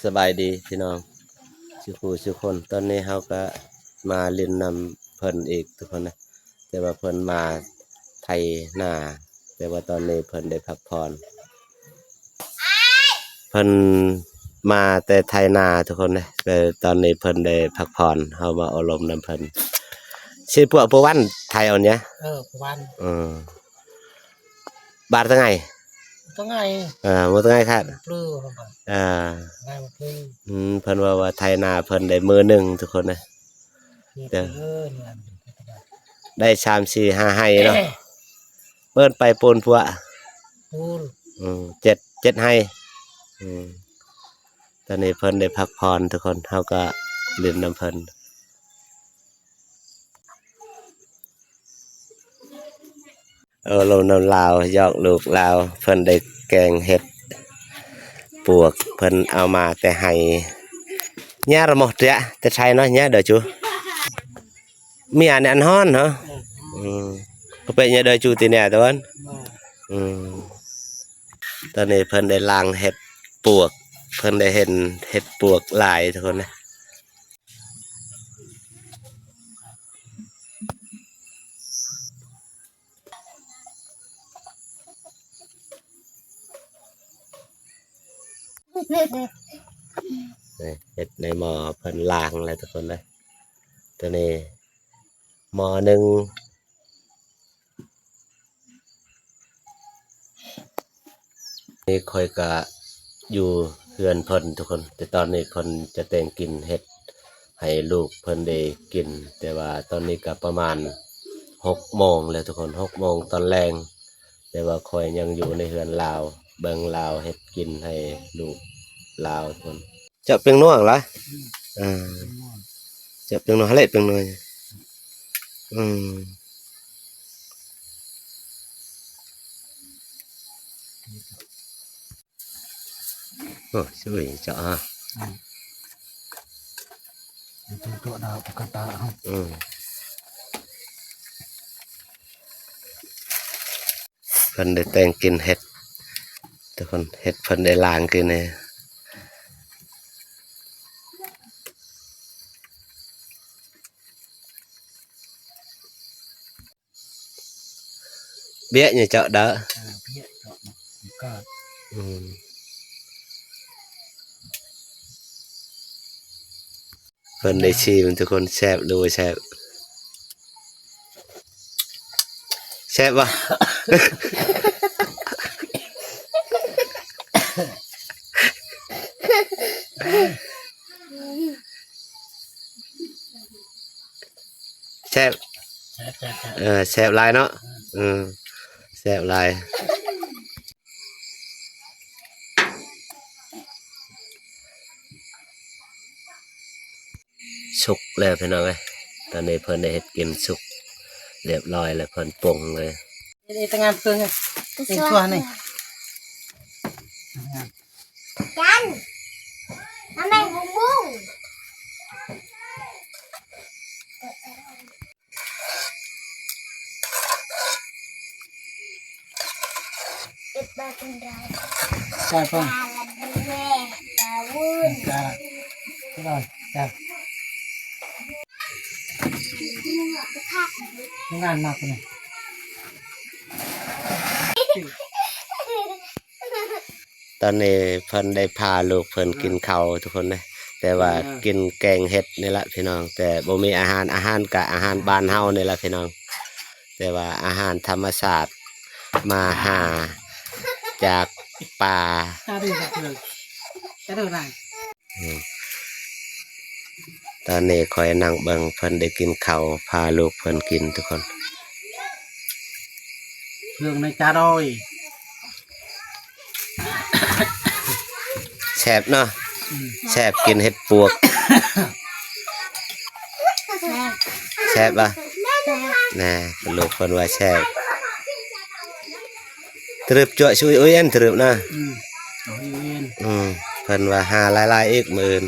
ສະບາຍດີພີ່ນ້ອງສູ່ຜູ້ສູ່ຄົນ. ຕອນນີ້ເຮົາກະມາຫຼິ້ນນຳເພິ່ນອີກທຸກຄົນນະ, ແຕ່ວ່າເພິ່ນມາໄຖນາ, ແຕ່ວ່າຕອນນີ້ເພິ່ນໄດ້ພັກຜ່ອນ. ເພິ່ນມາແຕ່ໄຖນາທຸກຄົນເດ້, ແຕ່ຕອນນີ້ເພິ່ນໄດ້ພັກຜ່ອນ, ເຮົາມາໂອ້ລົມນຳເພິ່ນ. ຊິພວກຜູ້ວັນໄຖເອົາເນຍ? ເອີ ຜູ້ວັນ. ເອີ. ບາດຕະໄງ ຕະໄງ ເອີ ໝູຕະໄງຄັດ ເອີ ອືມ ເພິ່ນເວົ້າວ່າໄຖນາເພິ່ນໄດ້ມື້ໜຶ່ງທຸກຄົນເດີ ໄດ້ສາມສີ່ຫ້າໄຮ່ເນາະ. ເອີ້ນໄປປູນພວກ ປູນ ອືມ ເຈັດ ເຈັດໄຮ່. ອືມ ຕອນນີ້ເພິ່ນໄດ້ພັກຜ່ອນທຸກຄົນ, ເຮົາກະຫຼິ້ນນຳເພິ່ນ. ເອີ ລົມນຳລາວ ຢອກລູກລາວ, ເພິ່ນໄດ້ແກງເຫັດປວກ ເພິ່ນເອົາມາແຕ່ໄຮ່. ຍາລະໝໍເຕະ ແຕ່ໄທເນາະ ຍາເດີຈູ ມີອັນ ອັນຮ້ອນເນາະ. ອືມ ເປັນຍາເດີຈູຕິແນຕະວັນ. ອືມ ຕອນນີ້ເພິ່ນໄດ້ລ້າງເຫັດປວກ, ເພິ່ນໄດ້ເຫັນເຫັດປວກຫຼາຍທຸກຄົນເດ້. ນີ້ເຫັດໃນໝໍ້ເພິ່ນລ້າງແລ້ວທຸກຄົນເດີ. ໂຕນີ້ໝໍ້ໜຶ່ງ. ນີ້ຂ້ອຍກະຢູ່ເຮືອນເພິ່ນທຸກຄົນ, ແຕ່ຕອນນີ້ເພິ່ນຈະແຕ່ງກິນເຫັດໃຫ້ລູກເພິ່ນໄດ້ກິນ, ແຕ່ວ່າຕອນນີ້ກະປະມານຫົກໂມງແລ້ວທຸກຄົນ, ຫົກໂມງຕອນແລງ, ແຕ່ວ່າຂ້ອຍຍັງຢູ່ໃນເຮືອນລາວ, ເບິ່ງລາວເຮັດກິນໃຫ້ລູກລາວທຸກຄົນ. ເຈາະແປ້ງນົວຫວາ? ອືມ ເອີ ແປງນົວ ເຈາະແປ້ງນົວ ຫັ້ນແຫຼະແປ້ງນົວ. ອືມ ໂອ້ ຊ່ວຍເຈາະ ອືມ ເຈາະດາວປະກະຕາເຮົາ. ອືມ ເພິ່ນໄດ້ແຕ່ງກິນເຫັດ ທຸກຄົນ, ເຫັດເພິ່ນໄດ້ລ້າງກິນແນ່. ເບ້ຍ ຢ່າເຈາະເດີ. ເອີ ເບ້ຍເຈາະ ມັນກາດ. ອືມ ເພິ່ນໄດ້ຊີມທຸກຄົນ, ແຊບຫຼືບໍ່ແຊບ? ແຊບບໍ່? ແຊບ. ແຊບ ແຊບ ແຊບ. ເອີ ແຊບຫຼາຍເນາະ. ອືມ ອືມ ແຊບຫຼາຍ. ສຸກແລ້ວພີ່ນ້ອງເອີຍ, ຕອນນີ້ເພິ່ນໄດ້ເຮັດກິນສຸກລຽບຮ້ອຍແລ້ວ, ເພິ່ນປົງເລີຍ. ເຮັດເອງແຕ່ງານເພິ່ນເອງ ເອງຊົ່ວນີ້. ຈັນ ມາແມ່ງບຸ້ງບຸ້ງ. ເກັບມາເປັນໄດ້ ໃສ່ຟັງ ຕາລະເບ ຕາວຸ້ນ ຕາ ຕາ ຕາ ງານໜັກນີ້. ຕອນນີ້ເພິ່ນໄດ້ພາລູກເພິ່ນກິນເຂົ້າທຸກຄົນເດ້, ແຕ່ວ່າ ເອີ ກິນແກງເຫັດນີ້ລະພີ່ນ້ອງ, ແຕ່ບໍ່ມີອາຫານ, ອາຫານກະອາຫານບ້ານເຮົານີ້ລະພີ່ນ້ອງ, ແຕ່ວ່າອາຫານທຳມະຊາດມາຫາຈາກປ່າ. ຕອນນີ້ຂ້ອຍນັ່ງເບິ່ງເພິ່ນໄດ້ກິນເຂົ້າ, ພາລູກເພິ່ນກິນທຸກຄົນ. ເຄື່ອງໃນຈານເອີຍ ແຊບເນາະ. ອືມ ແຊບ ກິນເຫັດປວກ. ແຊບ ແຊບບໍ່? ແຊບ ນະ ລູກເພິ່ນວ່າແຊບ. ຕະລຶບຈົວະຊຸຍອຸຍເອັນ ຕະລຶບນະ. ອືມ ອຸຍເອັນ ອືມ ເພິ່ນວ່າຫາຫຼາຍໆອີກມື້ອື່ນ.